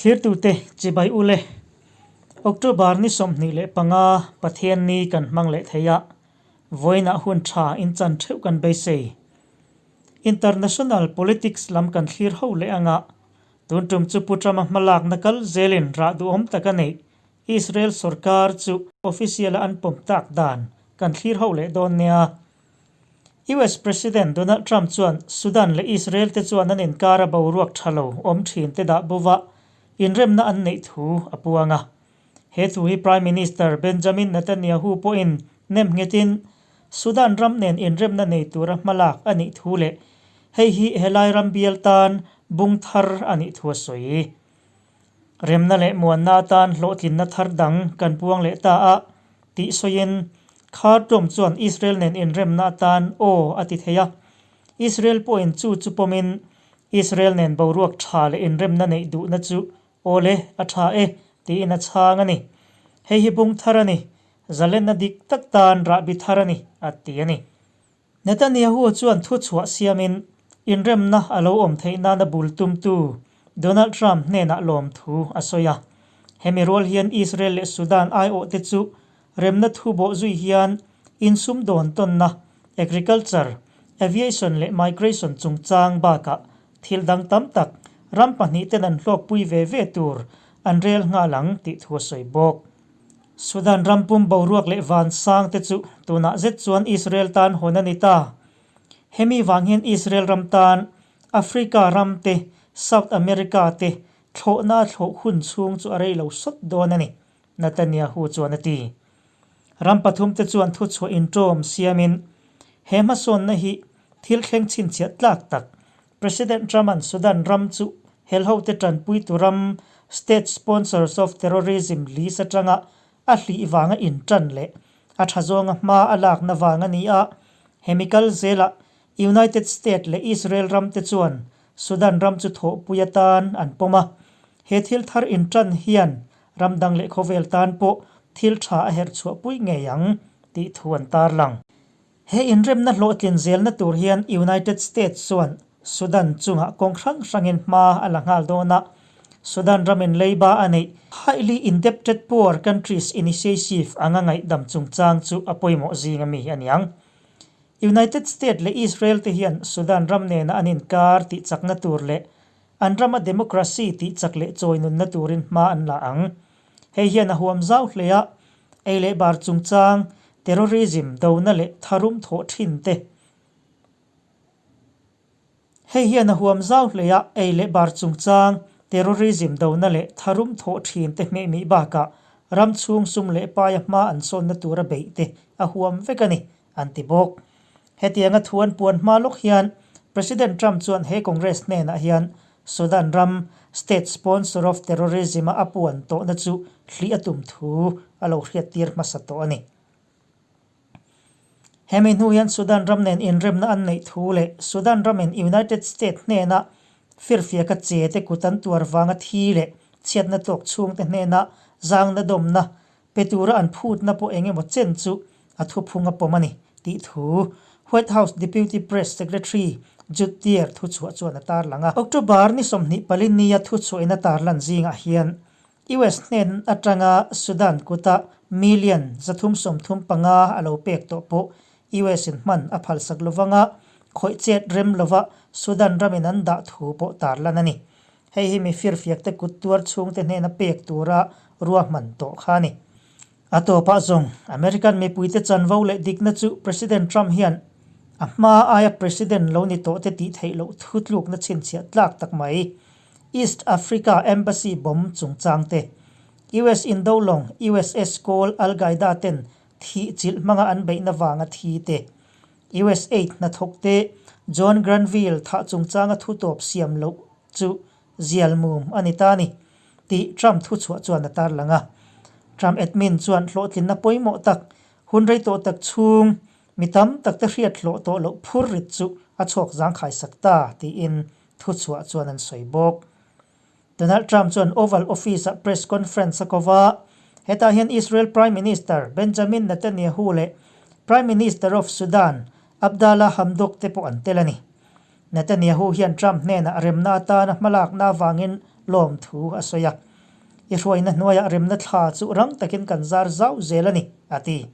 Thlirtute chibai ule, October ni 25 Pathianni kan hmang leh thei a, vawiinah hun tha inchan theuh kan beisei. International politics lam kan thlir ho leh anga, tun tum chu Pu Trump-a hmalakna kal zelin rah duhawm tak a neih Israel sorkar chu official-a an pawm tak dan kan thlir ho leh dawn nia. US President Donald Trump chuan Sudan leh Israel te chuan an inkara boruak tha lo awm thin te dah bova inremna an neih thu a puang a. He thu hi Prime Minister Benjamin Netanyahu pawhin nem nghetin Sudan ram nen inremna nei tura hmalak a nih thu leh hei hi helai ram bial tan bung thar a nih thu a sawi. Remna leh muanna atan hlawhtlinna thar dang kan puang leh ta a, tih sawiin Khartoum chuan Israel nen inremna atan aw a ti thei a. Israel pawhin chu chu pawmin Israel nen boruak tha leh inremna neih duhna chu aw le, a tha e, tiin a chhang a ni. Hei hi bung thar a ni, zalenna dik tak tan rahbi thar a ni, a ti a ni. Netanyahu chuan thuchhuah siamin inremna a lo awm theih nana bul tumtu Donald Trump hnenah lawmthu a sawi a. Hemi rual hian Israel leh Sudan aiawhte chu remna thu bawh zui hian insumdawn tawnna, agriculture, aviation leh migration chungchang bakah thil dang tam tak ram pahnihten an hlawkpui ve ve tur an rel nghal ang tih thu a sawi bawk. Sudan ram pum boruak leh van sang te chu tunah zet chuan Israel tan hawn a ni ta. Hemi vang hian Israel ram tan Africa ram te, South America te thlawhna a thlawh hun chhung chu a rei lo sawt dawn a ni, Netanyahu chuan a ti. Ram pathum te chuan thuchhuah inṭawm siamin he hmasawnna hi thil thleng chhinchhiah tlak tak President Trump-a'n Sudan ram chu helhote tanpuitu ram State Sponsors of Terrorism list atanga a hlih vanga intan leh a tha zawnga hma a lakna vang a ni a, hemi kal zelah United State leh Israel ramte chuan Sudan ram chu thawhpui atan an pawm a, he thil thar intan hian ram dang leh khawvel tan pawh thil tha a herh chhuahpui ngei ang tih thu an tarlang. He inremna hlawhtlin zelna tur hian United States chuan Sudan chungah kawng hrang hrangin hma a la nghal dawn a, Sudan ramin leiba a neih Highly Indebted Poor Countries Initiative anga ngaihdam chungchang chu a pawimawh zing ami a niang. United States leh Israel te hian Sudan ram nena an inkar tih chakna tur leh an rama democracy tih chak leh chawi nunna turin hma an la ang. Hei hian a huam zau hle a, ei leh bar chungchang, terrorism dona leh tharum thawh thin te. Hei hian a huam zau hle a, ei leh bar chungchang, terrorism dona leh tharum thawh thin te hmehmih bakah ram chhung sum leh paia hma an sawnna tura beih te a huam vek a ni, an ti bawk. Hetianga thu an puan hma lawk hian President Trump chuan he Congress hnenah hian Sudan ram state sponsor of terrorism a a puan tawhna chu hlih a tum thu a lo hriattir hmasa tawh a ni. Hemi hnu hian Sudan ram nen inremna an neih thu leh Sudan ramin United State hnena firfiaka che te kut an tuar vanga thi leh chhiatna tawk chhungte hnena zangna dawmna pe tura an phutna pawh eng emaw chen chu a thuphung a pawm a ni, tih thu White House Deputy Press Secretary Judd Deere thuchhuah chuan a tarlang a. October ni 24 nia thuchhuahin a tarlan zingah hian US hnen atanga Sudan kuta million 335 a lo pek tawh pawh US in hman a phalsak lovanga khawih chet rem lova Sudan ramin an dah thu pawh tarlan a ni. Hei hi mi firfiakte kut tuar chhungte hnena pek tura ruahman tawh kha a ni. A tawpah zawng, American mipuite chanvo leh dikna chu President Trump hian a hma aia President lo ni tawhte tih theih loh thutlukna chhinchhiah tlak tak mai. East Africa Embassy bomb chungchangte, US Indolong, USS Cole Al-Qaeda ten thih chilh hmanga an beihna vanga thi te, USAID hnathawkte John Granville thah chungchanga thutawp siam loh chu zial mum a ni ta a ni, tih Trump thuchhuah chuan a tarlang a. Trump admin chuan hlawhtlinna pawimawh tak, hun rei tawh tak chhung mi tam takte hriat hlawh tawh loh phur rit chu a chhuak zangkhai sak ta, tiin thuchhuah chuan an sawi bawk. Donald Trump chuan Oval Office-ah press conference a ko va, hetah hian Israel Prime Minister Benjamin Netanyahu leh Prime Minister of Sudan Abdalla Hamdok te pawh an tel a ni. Netanyahu hian Trump hnenah remna atana hmalakna avangin Lawmthu a sawi a. I hruaina hnuaiah remna thla chu rang takin kan zar zau zel a ni, a ti.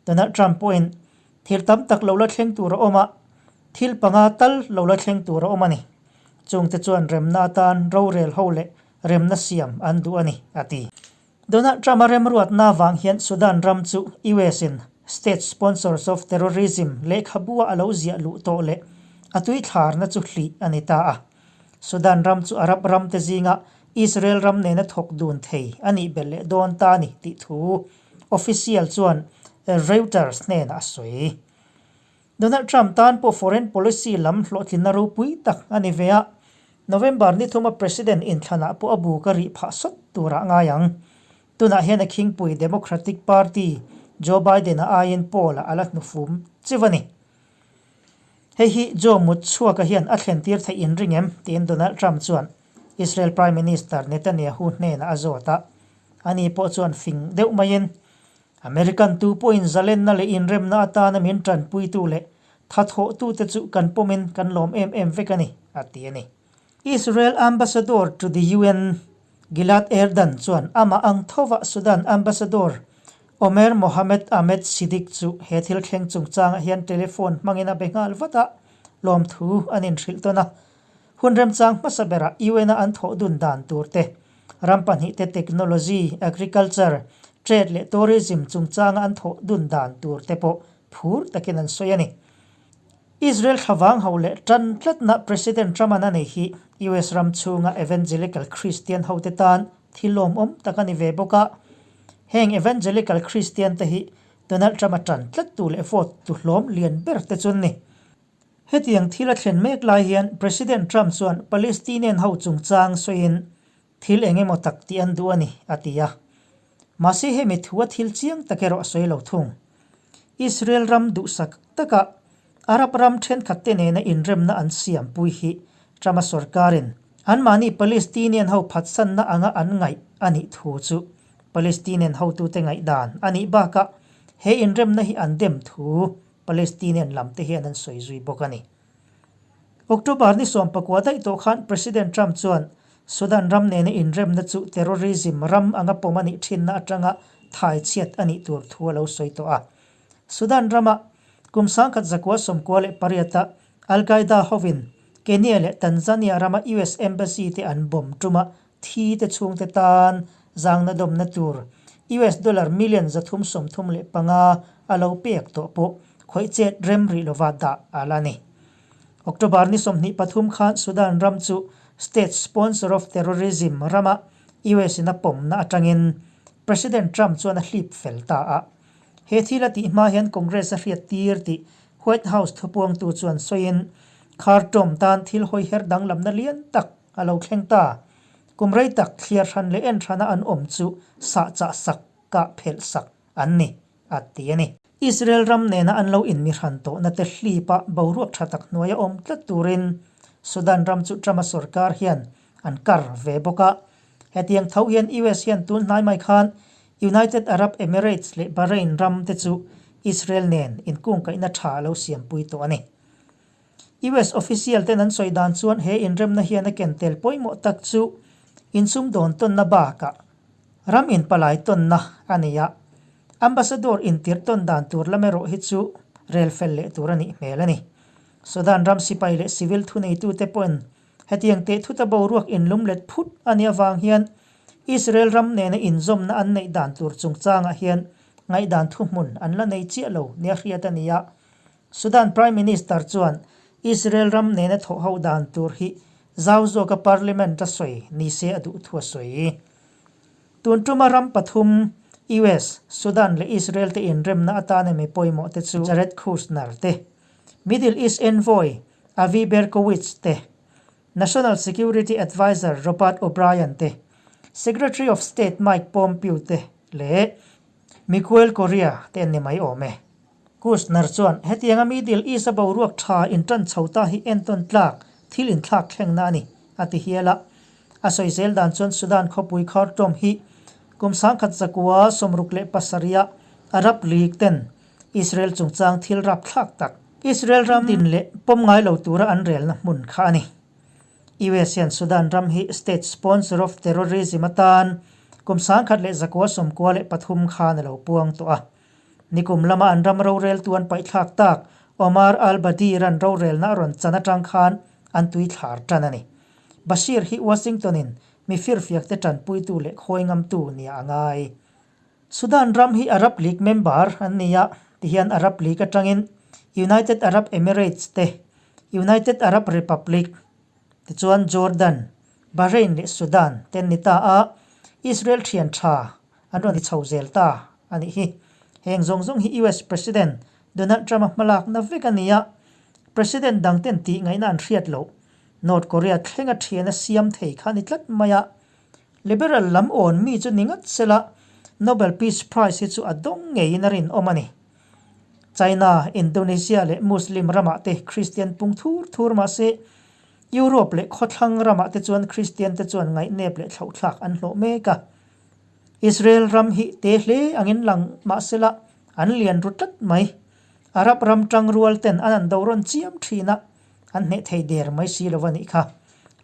Donald Trump pawhin thil tam tak lo la thleng tur a awm a, thil panga tal lo la thleng tur a awm a ni. Chungte chuan remna atan rorel ho leh remna siam an duh a ni, a ti. Donald Trump-a remruatna vang hian Sudan ram chu US-in State Sponsors of Terrorism lehkhabua a lo ziah luh tawh leh a tuithlarna chu hlih a ni ta a. Sudan ram chu Arab ramte zinga Israel ram nena thawk dun thei a nih belh leh dawn ta a ni tih thu official chuan Reuters hnenah a sawi. Donald Trump tan pawh foreign policy lam hlawhtlinna ropui tak a ni ve a, November ni thuma President inthlanah pawh a bu ka rih phah sawt turah ngai ang. Tunah hian a khingpui Democratic Party Joe Biden-a aiin poll-ah a la hnufum chiu a ni. Hei hi Joe mut chhuaka hian a thlentir theih inring em? tiin Donald Trump chuan Israel Prime Minister Netanyahu hnenah a zawt a, ani pawh chuan fing deuh maiin American tu pawhin zalenna leh inremna atana min tanpuitu leh thathawhtute chu kan pawmin kan lawm em em vek a ni, a ti a ni. Israel Ambassador to the UN, Gilad Erdan chuan amah ang thova Sudan Ambassador Omer Mohamed Ahmed Siddiq chu he thil thleng chungchangah hian telephone hmangin a be nghal vat a, lawmthu an inhrilh tawn a. Hun remchang hmasa berah UN-a an thawh dun dan tur te, ram pahnihte technology, agriculture, trade leh tourism chungchanga an thawh dun dan tur te pawh phur takin an sawi a ni. Israel thlavang ho leh tan tlatna President Trump-a'n a nei hi US ram chhunga evangelical Christian hote tan thil lawmawm tak a ni ve bawk a. Heng evangelical Christian te hi Donald Trump-a tan tlattu leh vote tu hlawm lian ber te chu an ni. Hetiang thil a thlen mek lai hian President Trump chuan Palestinian ho chungchang sawiin thil eng emaw tak tih an duh a ni, a ti a. Mahse hemi thu a thil chiang tak erawh a sawi lo thung. Israel ram duhsak taka Arab ram thenkhat te nena inremna an siampui hi Trump-a sorkarin anmahni Palestinian ho phatsanna anga an ngaih a nih thu chu Palestinian hotute ngaihdan a nih bakah he inremna hi an dem thu Palestinian lam te hian an sawi zui bawk a ni. October ni 19 daih tawh khan President Trump chuan Sudan ram nena inremna chu terrorism ram anga pawm a nih thinna atanga thai chhiat a nih tur thu a lo sawi tawh a. Sudan rama kum 1998 a Al-Qaeda hovin Kenya leh Tanzania rama US Embassy te an bomb tuma Thi te chhungte tan zangna dawmna tur US dollar million 335 a lo pek tawh pawh khawih chet rem rih lova dah a la ni. October ni 23 khan Sudan ram chu State Sponsor of Terrorism rama US in a pawmna atangin President Trump chuan a hlip fel ta a. He thil a tih hma hian Congress a hriat tir tih White House thupuangtu chuan sawiin Khartoum tan thil hawiher danglamna lian tak A lo thleng ta. Kum rei tak thliar hran leh en hrana an awm chu sahchah sak, kah phelh sak an ni, a ti a ni. Israel ram nena an lo inmi hran tawhna te hlipa boruak tha tak hnuaia awm tlat turin Sudan ram chu Trump-a sorkar hian an kar ve bawk a. Hetiang tho hian US hian tun hnai mai khan United Arab Emirates leh Bahrain ram te chu Israel nen inkungkaihna tha a lo siampui tawh a ni. US official ten an sawi dan chuan he inremna hian a ken tel pawimawh tak chu insum dawn tawnna bakah ram inpalai tawnna a ni a, ambassador intirh tawn dan tur lam erawh hi chu rel fel leh tur a nih hmel a ni. Sudan ram sipai leh civil thuneitute pawhin hetiang teh thuta boruak inlum let phut a nih avang hian Israel ram nena inzawmna an neih dan tur chungchangah hian ngaihdan thuhmun an la nei chiah lo nia hriat a ni a, Sudan Prime Minister chuan Israel ram nena thawh ho dan tur hi zau zawka Parliament a sawi ni se a duh thu a sawi. Tun tuma ram pathum, US, Sudan leh Israel te inremna atana mi pawimawh te chu Jared Kushner te, Middle East envoy Avi Berkowitz te, National Security Adviser Robert O'Brien te, Secretary of State Mike Pompeo te leh Miguel Correa te an ni mai awm e. Kushner chuan hetianga Middle East-a boruak tha intan chho ta hi entawn tlak thil inthlak thlengna a ni, a ti hial a. A sawi zel dan chuan Sudan khawpui Khartoum hi kum 1967-a Arab League ten Israel chungchang thil rapthlak tak, Israel ram din leh pawm ngai lo tura an relna hmun kha a ni. US hian Sudan ram hi state sponsor of terrorism atan kum 1993 khan a lo puang tawh a. Nikum lama an ram roreltu an paihthlak tak Omar al-Badir-a'n rorelna a rawn chan atang khan an tuithlar tan a ni. Bashir hi Washington-in mi firfiakte tanpuitu leh khawi ngamtu nia a ngai. Sudan ram hi Arab League member an ni a, tihian Arab League atangin United Arab Emirates te, United Arab Republic, tichuan Jordan, Bahrain leh Sudan te an ni ta a, Israel thian tha an rawn ti chho zel ta a nih hi. Heng zawng zawng hi US President Donald Trump-a hmalakna vek a ni a, President dangten tih ngaihna an hriat loh North Korea thlenga thiana siam thei kha a ni tlat mai a. Liberal lam awn mi chu ni ngat sela Nobel Peace Prize hi chu a dawng ngeiin a rinawm a ni. China, Indonesia leh Muslim ramah te Kristian pung thur thur mah se, Europe leh khawthlang ramah te chuan Kristian te chuan ngaihnep leh thlauhthlak an hlawh mek a. Israel ram hi te hle angin lang mah sela an lian ru tlat mai. Arab ram tangrual ten an an do rawn chiam thin a, an hneh thei der mai si lo a nih kha.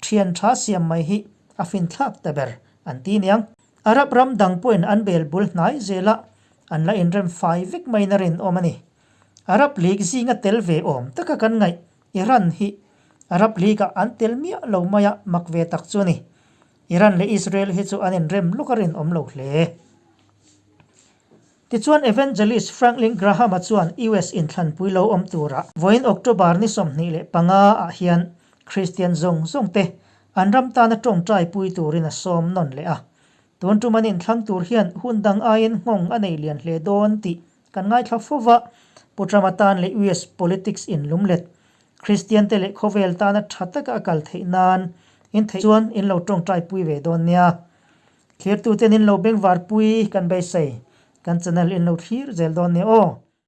Thian tha siam mai hi a finthlak ta ber an ti niang. Arab ram dang pawhin an bel bul hnai zel a, an la inrem fai vek maiin a rinawm a ni. Arab League zinga tel ve awm taka kan ngaih Iran hi Arab League-ah an tel miah lo mai a, mak ve tak chu a ni. Iran leh Israel hi chu an inrem lawk a rinawm lo hle. Tichuan Evangelist Franklin Graham-a chuan US inthlanpui lo awm turah vawiin October ni 25 ah hian Kristian zawng zawng te an ram tana tawngtai pui turin a sawm nawn leh a. Tun tum an inthlang tur hian hun dang aiin nghawng a nei lian hle dawn tih kan ngaithla fo va, Pu Trump-a tan leh US politics inlumlet Kristian te leh khawvel tana tha taka a kal theih nan in theih chuan in lo tawngtai pui ve dawn nia. Thlirtuten in lo bengvarpui kan beisei. Kan channel in lo thlir zel dawn nia aw.